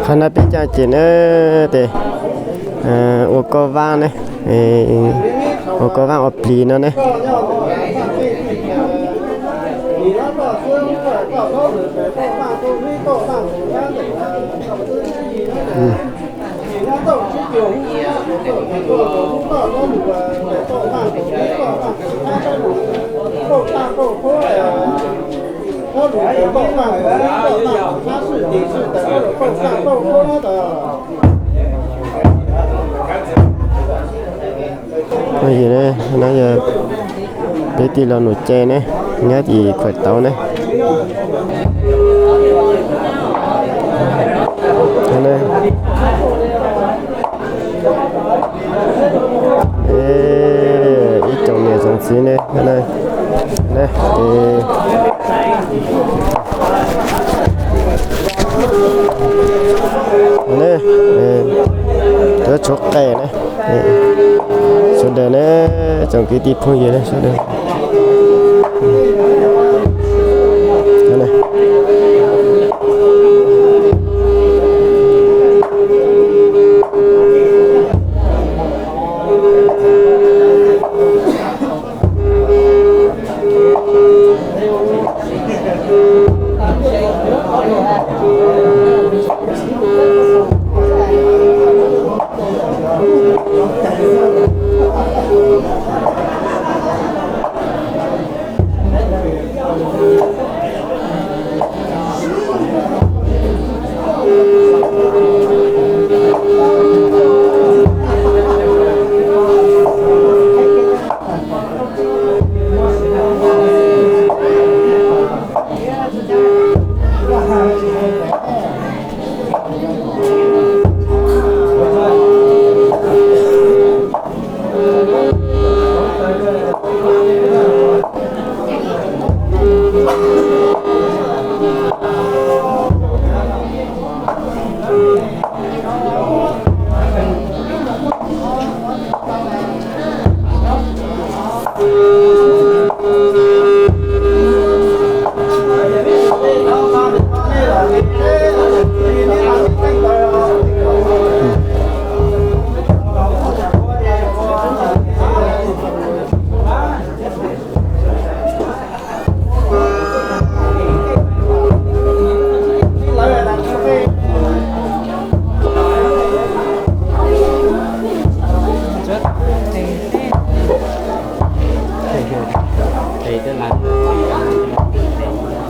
Qhov no peb cov ces na, tes ua koj vaj ne, ua koj vaj ua plis no ne. Phooj ywg, no yog peb tij laug Nus Ce ne, nyob tim Khuam Tauv ne. Ib tsoom niam tsoom txiv ne, tuav tshuav qe na, sawv daws na, tsoom kwv tij phooj ywg na, sawv daws.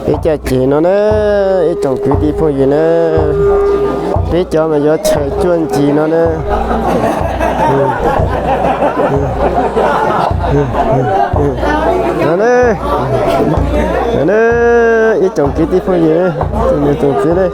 Peb cov ces no na, ib tsoom kwv tij phooj ywg na, peb cov mas yuav tshais cuaj ntsis no na. No ne, no ne, ib tsoom kwv tij phooj ywg, tsoom niam tsoom txiv ne.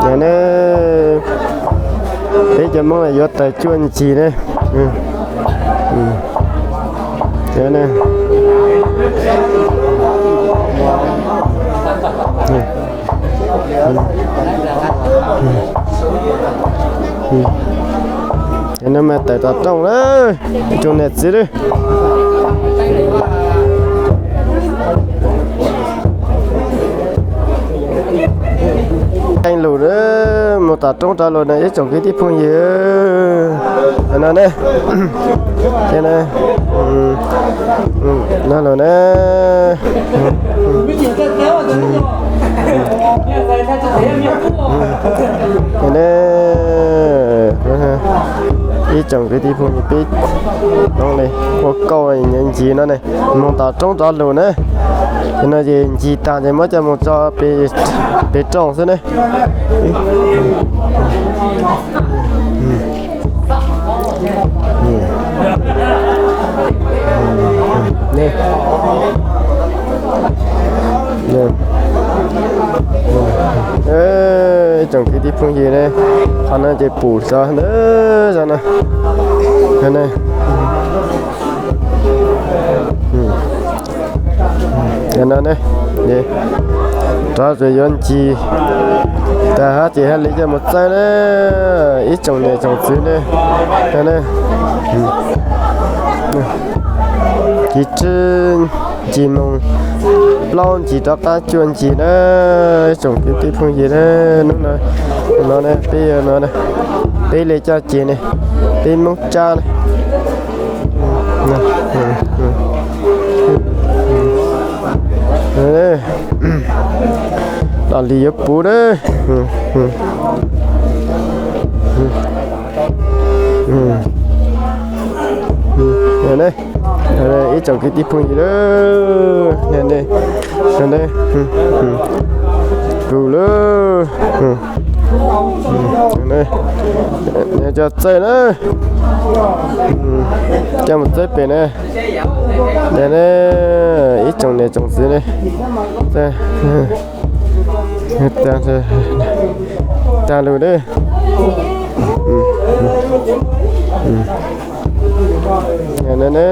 No ne, peb cov Hmoob yuav tawg cuaj ntsis ne. Ces no mas tawm tom rooj lawm, ib tsoom niam txiv lawm. Teej lus na, mus tom roob rov lus na ib tsoom kwv tij phooj ywg. No ne, ces no lus na. Ib tsoom kwv tij phooj ywg peb ua kauj nyob ncig no ne, mus tom roob rov lus na. No ces ncig tag ces muab coj mus tso pem rooj xwb ne. Ib tsoom kwv tij phooj ywg ne, qhov no ces pum xov ntawd zog no. No ne, rov tseem yuav ncig tag hab ces hab li coj mus txawb na, ib tsoom niam tsoom txiv ne. Tiv tsib ncig moos plaub ncig rov qab cuaj ncig na, ib tsoom kwv tij phooj ywg na. Hnub no, no ne peb, no ne, peb li coj ces ne, peb Hmoob Tsab ne. Los li yuav puv na. Ib tsoom kwv tij phooj ywg, ne, ne, tus lawm, coj txawj na, coj mus txawb pem na. Ne, ib tsoom niam tsoom txiv ne, tag lus na. Ne, ne,